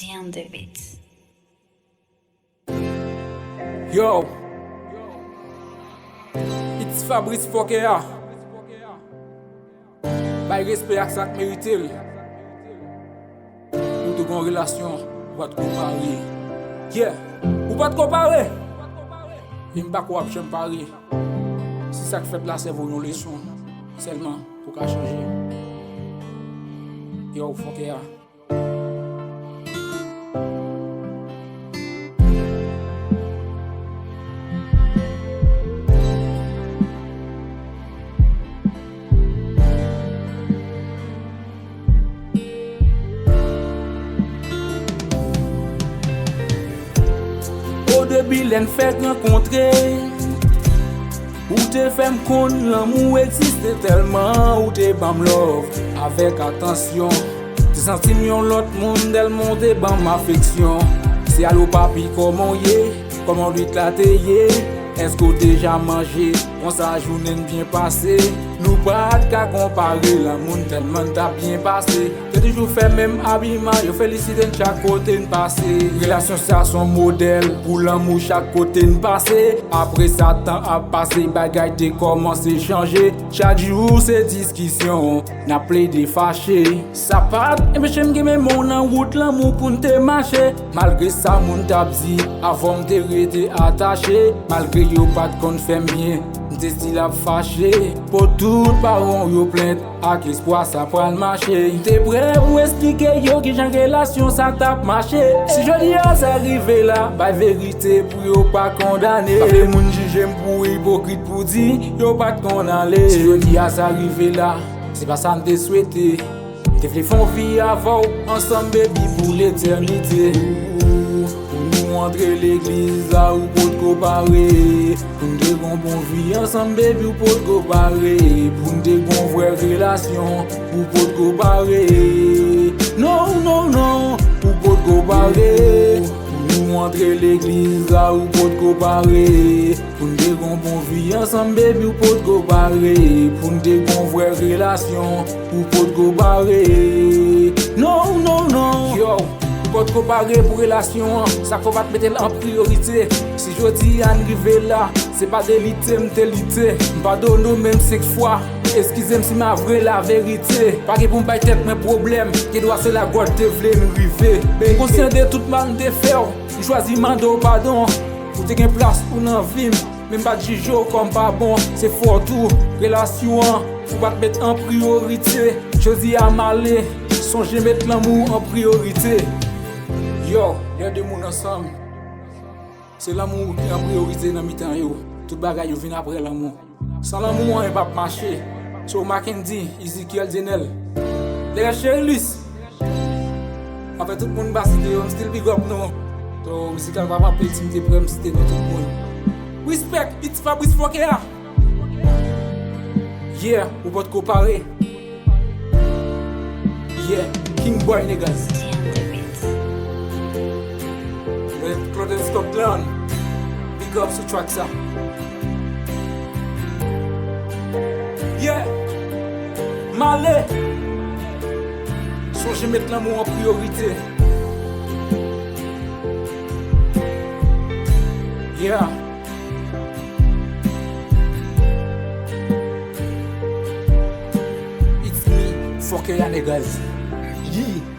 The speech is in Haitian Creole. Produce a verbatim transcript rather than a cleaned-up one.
Damn the beats. Yo, it's Fabrice Fòkè a. Bay respè ak sa k merite l. Ou te gon relasyon, ou pa t ko pare. Yeah, ou pa t ko pare. E m pa kwè w ap janm pare. Si sa k fèt la sèvi w yon leson sèlman pou w ka chanje. Yo, Fòkè a. O debi lè n fèk rankontre, ou te fè m konn lanmou egziste tèlman ou te ban m love avèk atansyon. Te santi m yon lòt moun tèlman w te ban m afeksyon. Se alo papi, kòman w ye? Kòman nwit la te ye? Èske w deja manje? Konsa jounen n byen pase. Nou pa t ka konpare lanmou n tèlman n t ap byen pase. Yo toujou fè menm abiman, yo felisite n chak kote n pase. Relasyon sa s on modèl pou lanmou chak kote n pase. Apre sa tan ap pase, bagay te kòmanse chanje. Chak jou se diskisyon, n ap plede fache. Sa pa t enpeche m gen men men w nan wout lanmou pou n te mache. Malgre sa moun t ap di, avan m te rete atache. Malgre yo pa t konn fè m byen, m te still ap fache. Pou tout pawon yo plent, ak espwa sa pral mache. M te prè pou esplike yo kijan relasyon sa t ap mache. Si jodi a sa rive la, bay verite pou yo pa kondane. Pa vle moun jije m pou ipokrit pou di yo pa t konn ale. Si jodi a sa rive la, se pa sa m te swete. M te vle fè yon vi avè w ansanm, baby, pou letènite. Pou nou antre legliz la, ou potko pare. Pou n te gon bon vi ansanm, baby, ou potko pare. Pou n te gon vrè relasyon, ou potko pare. Non, non, non, ou potko pare. Pou nou antre legliz la, ou potko pare. Pou n te gon bon vi ansanm, baby, ou potko pare. Pou n te gon vrè relasyon, ou potko pare. Non, non, non. Yo, ou potko pare pou relasyon an. Sa k fè w pa t mete l an priyorite. Si jodi a n rive la, se pa de lite m te lite. M padone w menm senk fwa. Eskize m si m avwe laverite. Pa gen pou m bay tèt mwen pwoblèm. Gen dwa se la God te vle n rive. M konsyan de tout mal m te fè w. M chwazi mande w padon. Ou te gen plas ou nan vi m, men m pa t jije w kòm pa bon. Se fòt ou, relasyon an, ou pa t met an priyorite. Jodi a m ale, sonje met lanmou an priyorite. Yo, lè de moun ansanm, se lanmou ki an priyorite nan mitan yo. Tout bagay yo vin apre lanmou. San lanmou, anyen p ap mache. So Mackendy, Ezekiel, Denel, Derek Cherilis. Anfen, tout moun m pa site yo, m still big up nou. So, mizikal pa m ap pedi, m te prè m site nou tout moun. Respect, it's Fabrice Fòkè a. Yeah, ou potko pare. Yeah, King Boy niggas. Claude Scotland, big up sou track sa. Yeah, m ale. Sonje met lanmou an priyorite. Yeah. It's me, Fòkè a niggas. Yeah.